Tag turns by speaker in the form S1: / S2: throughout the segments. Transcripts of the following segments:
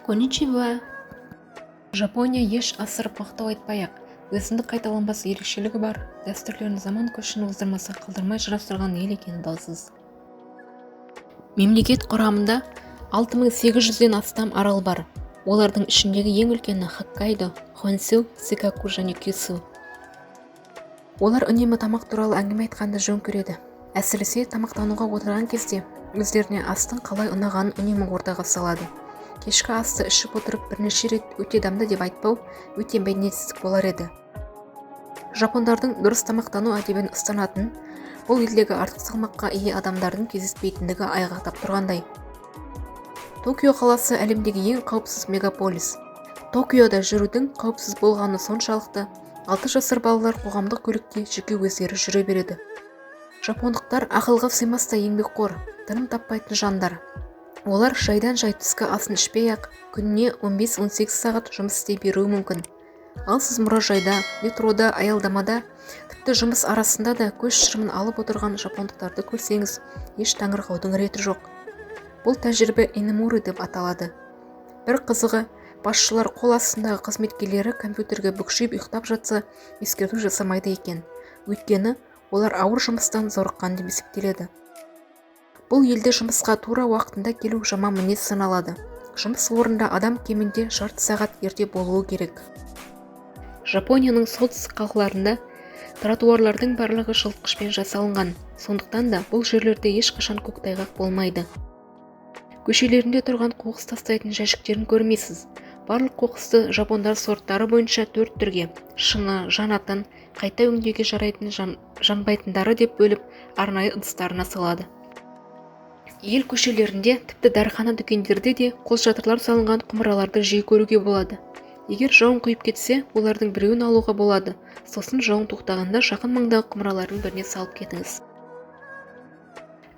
S1: Конничива! Жапония еш асырып мақтау айтпай-ақ, өзіндік қайталанбас ерекшелігі бар, дәстүрлерін заман көшін оздырмаса қалдырмай жарастырған ел екені даусыз. Мемлекет құрамында 6800-ден астам арал бар. Олардың ішіндегі ең үлкені Хоккайдо, Хонсю, Сикаку және Кюсю. Олар үнемі тамақ туралы әңгіме айтқанды жөн көреді. Әсіресе тамақтануға отырған кезде өздеріне астың қалай ұнағанын үнемі ортаға салады. Кешкі асты ішіп отырып бірнеше рет «өте дәмді» деп айтпау өте мәдениетсіздік болар еді. Жапондардың дұрыс тамақтану әдебін ұстанатынын бұл елдегі артық салмаққа ие адамдардың кездеспейтіндігі айғақтап тұрғандай. Токио қаласы әлемдегі ең қауіпсіз мегаполис. Токиода жүрудің қауіпсіз болғаны соншалықты, 6 жасар балалар қоғамдық көлікте жеке өздері жүре береді. Жапондықтар ақылға сыймастай еңбекқор, тыным таппайтын жандар. Олар жайдан-жай түскі асын ішпей-ақ күніне 15-18 сағат жұмыс істей беруі мүмкін. Ал сіз мұражайда, метрода, аялдамада, тіпті жұмыс арасында да көз шырымын алып отырған жапондықтарды көрсеңіз, еш таңырқаудың реті жоқ. Бұл тәжірибе инемури деп аталады. Бір қызығы, басшылар қол астындағы қызметкерлері компьютерге бүкшиіп ұйықтап жатса, ескерту жасамайды екен. Өйткені олар ауыр жұмыстан зорыққан деп есептеледі. Бұл елде жұмысқа тура уақытында келу жаман мінез саналады. Жұмыс орнында адам кемінде жарты сағат ерте болуы керек. Жапонияның солтүстік қалаларында тротуарлардың барлығы жылытқышпен жасалынған. Сондықтан да бұл жерлерде ешқашан көктайғақ болмайды. Көшелерінде тұрған қоқыс тастайтын жәшіктерін көрмейсіз. Барлық қоқысты жапондар сорттары бойынша төрт түрге: шыны, жанатын, қайта өңдеуге жарайтын, жанбайтындары деп бөліп, арнайы ыдыстарына салады. Ел көшелерінде, тіпті дәріхана, дүкендерде де қолшатырлар салынған құмыраларды жиі көруге болады. Егер жауын құйып кетсе, олардың біреуін алуға болады. Сосын жауын тоқтағанда жақын маңдағы құмыралардың біріне салып кетіңіз.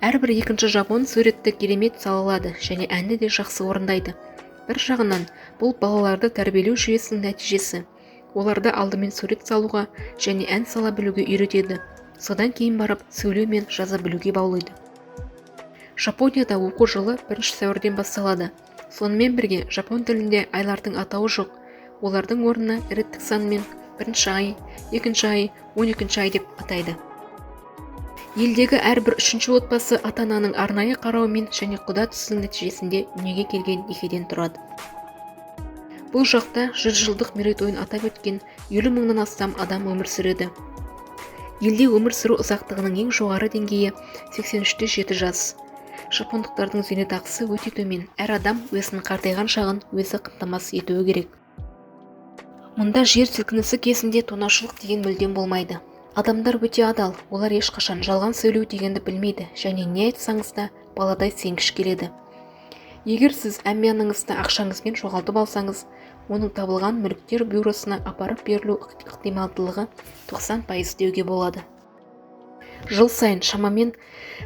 S1: Әрбір екінші жапон суретті керемет сала алады және әнді де жақсы орындайды. Бір жағынан, бұл балаларды тәрбиелеу жүйесінің нәтижесі. Оларды алдымен сурет салуға және ән сала білуге үйретеді, содан кейін барып сөйлеу мен жаза білуге баулиды. Жапонияда оқу жылы 1 сәуірден басталады. Сонымен бірге жапон тілінде айлардың атауы жоқ. Олардың орнына реттік санмен бірінші ай, екінші ай, 12-ай деп атайды. Елдегі әрбір үшінші отбасы ата-ананың арнайы қарауымен және құда түсудің нәтижесінде дүниеге келген некеден тұрады. Бұл жақта 100 жылдық мерейтойын атап өткен 50 мыңнан астам адам өмір сүреді. Елде өмір сүру ұзақтығының ең жоғары деңгейі 83,7 жас. Жапондықтардың зейнетақысы өте төмен. Әр адам өзінің қартайған шағын өзі қамтамасыз етуі керек. Мұнда жер сілкінісі кезінде тонаушылық деген мүлдем болмайды. Адамдар өте адал. Олар ешқашан жалған сөйлеу дегенді білмейді және не айтсаңыз да баладай сенгіш келеді. Егер сіз әмияныңызды ақшаңызбен жоғалтып алсаңыз, оның табылған мүліктер бюросына апарып берілу ықтималдылығы 90% деуге болады. Жыл сайын шамамен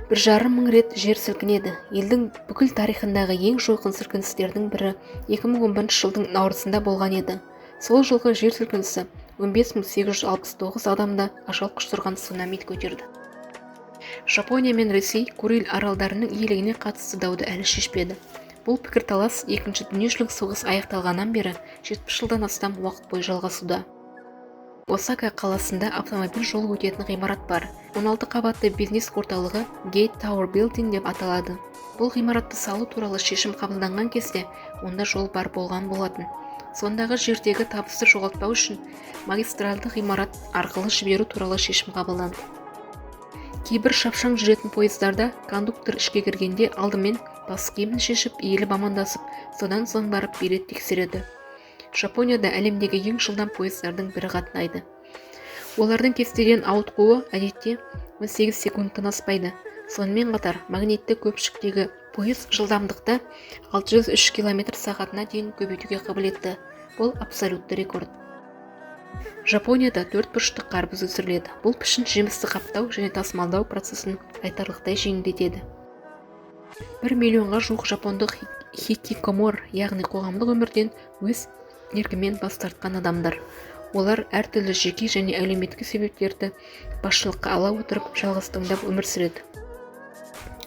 S1: 1,5 мың рет жер сілкінеді. Елдің бүкіл тарихындағы ең жойқын сілкіністердің бірі 2011 жылдың наурызында болған еді. Сол жылғы жер сілкінісі 15 869 адамды ажал құштырған цунами көтерді. Жапония мен Ресей Куриль аралдарының иелігіне қатысты дауды әлі шешпеді. Бұл пікірталас Екінші дүниежүзілік соғыс аяқталғаннан бері 70 жылдан астам уақыт бойы жалғасуда. Осака қаласында автомобиль жолы өтетін ғимарат бар. 16 қабатты бизнес орталығы Gate Tower Building деп аталады. Бұл ғимаратты салу туралы шешім қабылданған кезде онда жол бар болған болатын. Сондағы жердегі табысты жоғалтпау үшін магистральды ғимарат арқылы жіберу туралы шешім қабылданды. Кейбір шапшаң жүретін пойыздарда кондуктор ішке кіргенде алдымен бас киімін шешіп, иіліп амандасып, содан соң барып билет тексереді. Жапонияда әлемдегі ең жылдам пойыздардың бірі қатынайды. Олардың кестеден ауытқуы әдетте 18 секундтан аспайды. Сонымен қатар магнитті көпшіктегі пойыз жылдамдықты 603 км сағатына дейін көбейтуге қабілетті. Бұл абсолютті рекорд. Жапонияда төрт бұрышты қарбыз өсіріледі. Бұл пішін жемісті қаптау және тасымалдау процесін айтарлықтай жеңілдетеді. 1 миллионға жуық жапондық хикикомори, яғни қоғамдық өмірден өз еркімен бас тартқан адамдар. Олар әртүрлі жеке және әлеуметтік себептерді басшылыққа ала отырып, жалғыз таңдап өмір сүреді.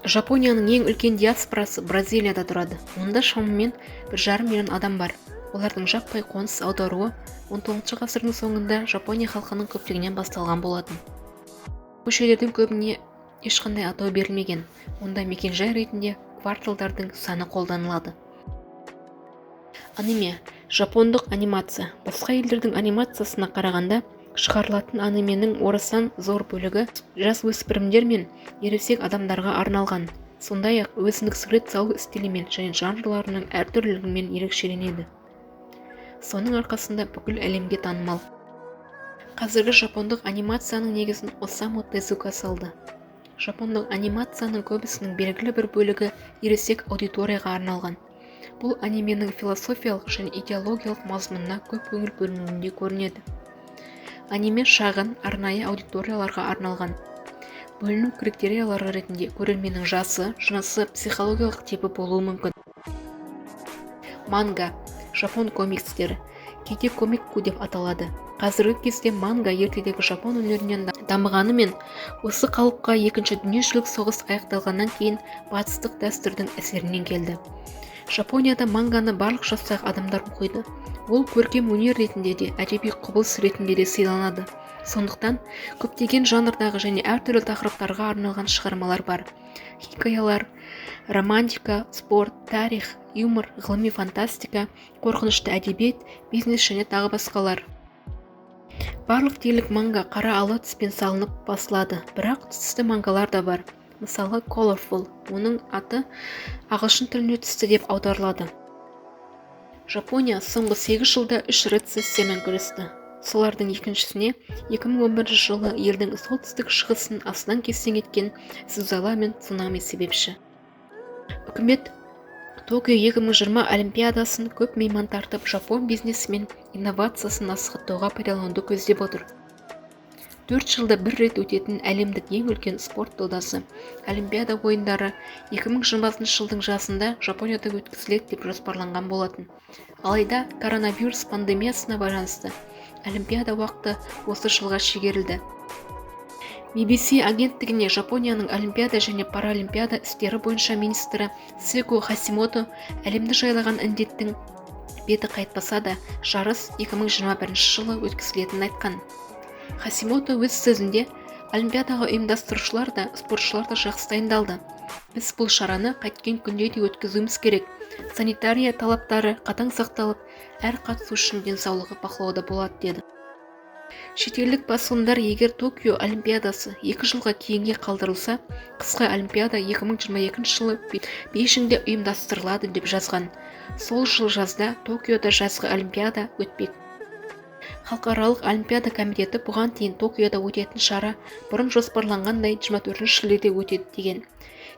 S1: Жапонияның ең үлкен диаспорасы Бразилияда тұрады. Онда шамамен 1,5 миллион адам бар. Олардың жаппай қоныс аударуы 19 ғасырдың соңында Жапония халқының көптігінен басталған болатын. Көшелердің көбіне ешқандай атау берілмеген. Онда мекенжай ретінде кварталдардың саны қолданылады. Аниме – жапондық анимация. Басқа елдердің анимациясына қарағанда шығарылатын анименің орасан зор бөлігі жас өспірімдер мен ересек адамдарға арналған. Сондай-ақ өзіндік сурет салу стилімен және жанрларының әртүрлілігімен ерекшеленеді. Соның арқасында бүкіл әлемге танымал. Қазіргі жапондық анимацияның негізін Осаму Тезука салды. Жапондық анимацияның көбісінің белгілі бір бөлігі ересек аудиторияға арналған. Бұл анименің философиялық және идеологиялық мазмұнына көп көңіл бөлінуінде көрінеді. Аниме шағын, арнайы аудиторияларға арналған. Бөліну критериялары ретінде көрерменнің жасы, жынысы, психологиялық типі болуы мүмкін. Манга – жапон комикстері, кейде комикку деп аталады. Қазіргі кезде манга ертедегі жапон өнерінен дамығанымен, осы қалыпқа Екінші дүниежүзілік соғыс аяқталғаннан кейін батыстық дәстүрдің әсерінен келді. Жапонияда манганы барлық жастағы адамдар оқиды. Ол көркем өнер ретінде де, әдеби құбылыс ретінде де сыйланады. Сондықтан көптеген жанрдағы және әртүрлі тақырыптарға арналған шығармалар бар. Хикаялар, романтика, спорт, тарих, юмор, ғылыми фантастика, қорқынышты әдебиет, бизнес және тағы басқалар. Барлық дерлік манга қара-ала түспен салынып басылады, бірақ түсті мангалар да бар. Мысалы, Colorful, оның аты ағылшын тіліне түсті деп аударылады. Жапония соңғы 8 жылда 3 рецессиямен күресті. Солардың екіншісіне 2011 жылы елдің солтүстік шығысын астан-кестең еткен зілзала мен цунами себепші. Үкімет Токио 2020 Олимпиадасын көп мейман тартып, жапон бизнесі мен инновациясын насихаттауға пайдалануды көздеп отыр. 4 жылда бір рет өтетін әлемдік ең үлкен спорт додасы Олимпиада ойындары 2020 жылдың жазында Жапонияда өткізіледі деп жоспарланған болатын. Алайда коронавирус пандемиясына байланысты Олимпиада уақыты осы жылға шегерілді. BBC агенттігіне Жапонияның Олимпиада және Паралимпиада істері бойынша министрі Секо Хасимото әлемді жайлаған індеттің беті қайтпаса да, жарыс 2021 жылы өткізілетінін айтқан. Хасимото өз сөзінде: Олимпиадаға ұйымдастырушылар да, спортшылар да жақсы дайындалды. Біз бұл шараны қайткен күнде де өткізуіміз керек. Санитария талаптары қатаң сақталып, әр қатысушының денсаулығы бақылауда болады, деді. Шетелдік басылымдар егер Токио Олимпиадасы 2 жылға кейінге қалдырылса, қысқы Олимпиада 2022 жылы Бейжіңде ұйымдастырылады деп жазған. Сол жыл жазда Токиода жазғы Олимпиада өтпек. Халықаралық Олимпиада комитеті бұған дейін Токиода өтетін шара бұрын жоспарланғандай 24 шілдеде өтеді деген.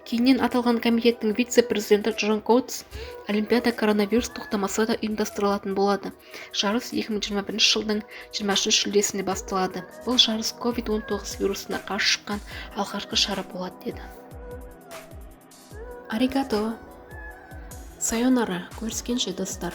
S1: Кейіннен аталған комитеттің вице-президенті Джон Коутс Олимпиада коронавирус тоқтамаса да ұйымдастырылатын болады. Жарыс 2021 жылдың 23 шілдесінде басталады. Бұл жарыс COVID-19 вирусына қарсы шыққан алғашқы шара болады, деді. Аригато. Сайонара. Көріскенше, достар.